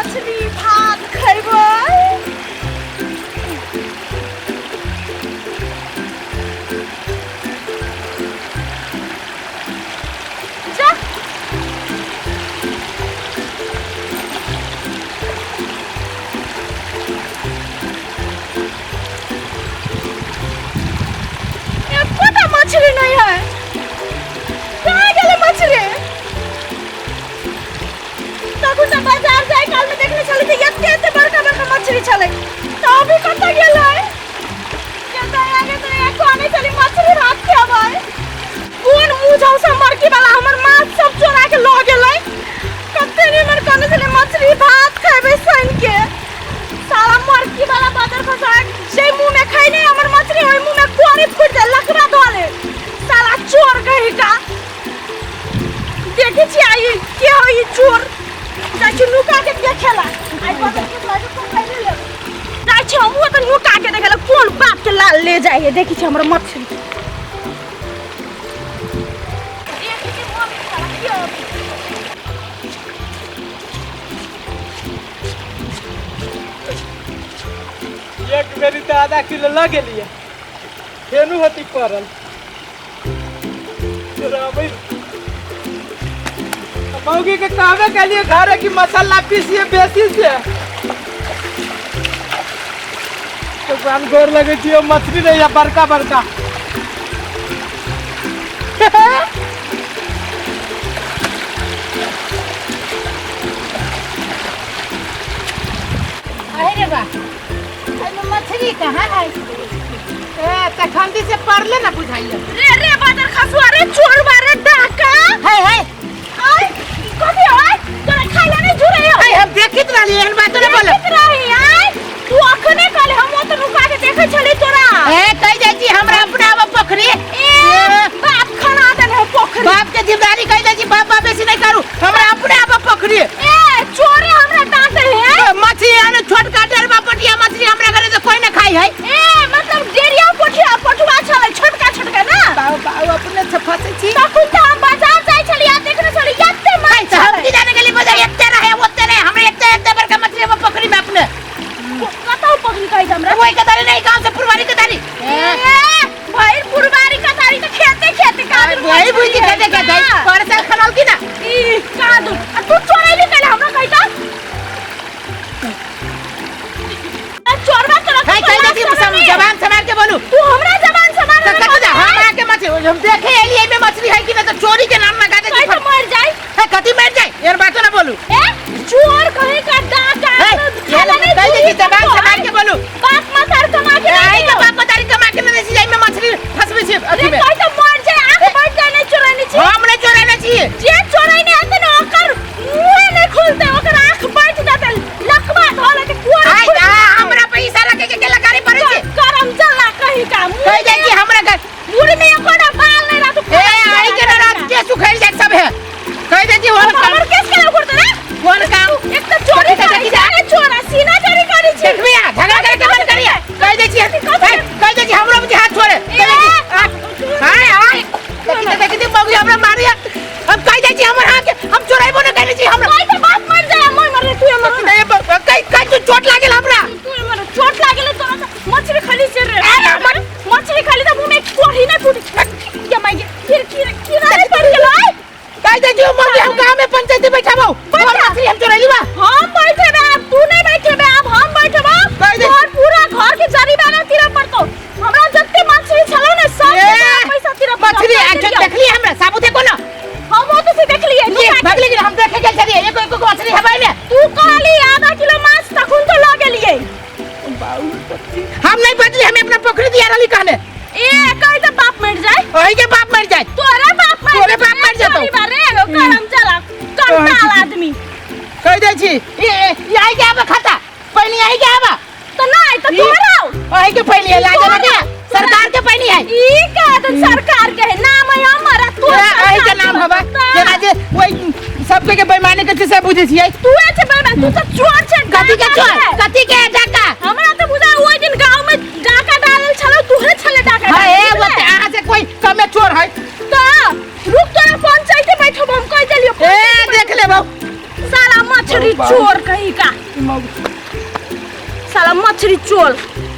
मछली भात खैबै। जा, एकोटा मछली नहीं है, कहाँ गेलै मछली? तखन तऽ बाजार जाय काल में देखने छलै तऽ एते एते बड़का बड़का मछली छलै, तऽ अभी कतऽ गेलै? केतऽ आगे तऽ कहने छलै मछली भात खेबै। कोन मुँह झौसा मरकी वाला हमर माछ सब चोरा के लऽ गेलै? कते निमन कहने छलै मछली भात खेबै शनि के। साला मरकी वाला बदर खसा, जे मुँह में खैने हमर मछली ओहि मुँह में कोरी फूटि जाय, लकड़ा धऽ ले। साला चोर कही का, देखे छी आई के हो ई चोर। जाइ छी नुका के देखेला, आई बदर खसा के पकड़ि लेब। जाइ छी हमहूँ तऽ नुका के देखेला, कोन बाप के लाल ले जाइ है। देखै छी हमर मछली, देखै छी मरकी वाला के हो। एक बेरी तऽ आधा किलो लऽ गेलियै, फेनु होती पड़ल चोराबै। मौगी के कहबे कलिए घरे की मसाला पीसिए बेसी से। भगवान गोर लगे छियो, मछली नहीं है बड़का बड़का। अरे बा, एहिमे मछली कहाँ है? ए तखन से पड़ले ना बुझाइए। रे रे बादर खसुआ रे, चोर बारे डाका है है। आय कथी आय, तोरा खाइला नहीं जुड़े हो? है, हम देखित रहली, एहन बात नहीं बोले। देखैत रही आय तू? अखने कहले हम ओत नुका के देखै छली तोरा। ए कहि जाइ छी हमरा अपना आब पोखरी। ए बाप खना देने हो पोखरी। बाप के जिम्मेदारी कहि जाइ छी, बाप बाप बेसी नहीं करू, हमरा अपने आब पोखरी। ए चोरे हमरा डांटे है। मछली आने छोटका डेरबा पटिया मछली हमरा घरे से कोई ना खाई है। ए मतलब डेरिया पोठिया पटुआ छलै छोटका छोटका ना। बाऊ बाऊ अपने से फंसे छी। तखन तऽ हम बाजार जाइ छली आ देखने छली एते माछ तऽ हम छलै। की जाने गेली बजा एते रहे ओते रहे, हमरा एते एते बड़का मछली हम पोखरी में अपने। कतौ पोखरी कहै छै हमरा? वही कतारी नहीं, गांव से पुरवारी कतारी। ए भैर पुरबारी कतारी तऽ खेते खेते कादुर। वही बुझी खेते खेते पर साल खनल की ना। ई कादुर आ तू चोरैली कैले हमरा कहिता? आ चोरबा तोरा है कहि दे छी, जबान संभाल के बोलू। तू हमरा जबान संभाल तऽ कथी जा हम आके मछली हम देखे एली एमे मछली है कि ना, तो चोरी के नाम लगा दे कहि छी। तऽ मर जाई। है कथी मर जाई, एहन बात ना बोलू। ए चोर कहे का डाका है खाला नहीं कहि दे छी चूरी जबान करतो, संभाल के बोलू। बाप मतार कमा के ए, नहीं आई के दियो। बाप मतारी कमा के नहीं छी, एमे मछली फंसबै छी अथी रे में। कहि तऽ मर जाए, आंख बढ़ जाए, नहीं चोरैने छी। हम नहीं चोरेने छी। जे चोरैने हेतै ने ओकर मुँहे नहीं खुलतै, ओकर आंख बैठ जेतै, लकवा धऽ लेतै कुआर। आई दा हमरा पैसा रखे के केला गाड़ी पड़े छी। करम जला कही का मुँह कहि जाइ छी हमरा घर मुँह में एकोटा बाल नहीं रहतौ। ए आई के ना रात के सुखैल जात सब है, कहि दे छी होन काम। हमर केस केना उखड़तै रे? कोन काम? एक तऽ चोरी कथी करै कथी छै रे चोरा, सीना चोरी करै छै। देखबी आ झगड़ा करे के मन करिया। कहि दे छी, कहि दे छी हमरो बुझी हाथ छोड़े। कहि दे छी हाय हाय, देखी ते देखी ते मौगी हमरा मारिया। हम कहि दे छी हमर हाथ के हम चोराइबो न करै छी हमरा। कहि तऽ बाप मर जाए, मैं मरले तू मर। नहीं, कहि कहि तू चोट लागेल हमरा। तू मर, चोट लागेल तोरा तऽ। मछली खाली से रे। अरे मछली खाली तऽ मुँह में कोढ़ी नहीं फूटी के माई के फिर किनारे पड़ गेलै। कहि दे छी मौगी हम गांव में पंचायती बैठाबो। बैठा। हमर मछली हम चोरैली बा। हम बैठेबे आब, तू नहीं बैठेबे आब, हम बैठेबे। कहि दे। तोहर पूरा घर के जरिमाना तीरऽ पड़तौ। हमरा जते मछली छलौ ने सब ए, के पैसा तीरऽ पड़तौ। मछली आ देखली हमरा साबुत है कोनो? हम ओतऽ से देखलियै ये नुका के। भगली गेल, हम देखे गेल छलियै एको एको मछली हबै ने। तू कहली आधा किलो माछ, तखन तो लऽ गेलियै। हम नहीं बदली, हमें अपना पोखरी दिया रहली कहने। ए कहि तऽ बाप मर जाए। ओही के बाप मर जाए। तोरे बाप मर तोरे बाप मर जेतौ। चोरी बारे एगो करम चला कंटाल आदमी। कहि दै छी ए ई आई के आबा खाता पहिने आई के आबा। तऽ नहि तऽ तोरा ओही के पहिने लाज लगे सरकार के पहिने है। ई कह दे सरकार के है, नाम है हमर आ तोर। ओही के नाम हवा जेना जे ओही सबके के बेईमानी के से बुझै छियै। तू छै बेईमान, तू तऽ चोर छै। कथी के डाका चोर? छै। कथी के डाका? हमरा तऽ बुझाय ओहि दिन गांव में डाका डालल छलै, तूहे छलै डाका हाँ ए डालल। ओते अहाँ से कोई कमे चोर है। तऽ रुक, तोरा पंचायत बैठब, हम कहि देलियो। ए देख ले बाबू। साला मछली चोर कहीं का ई मौगी साला मछली चोर।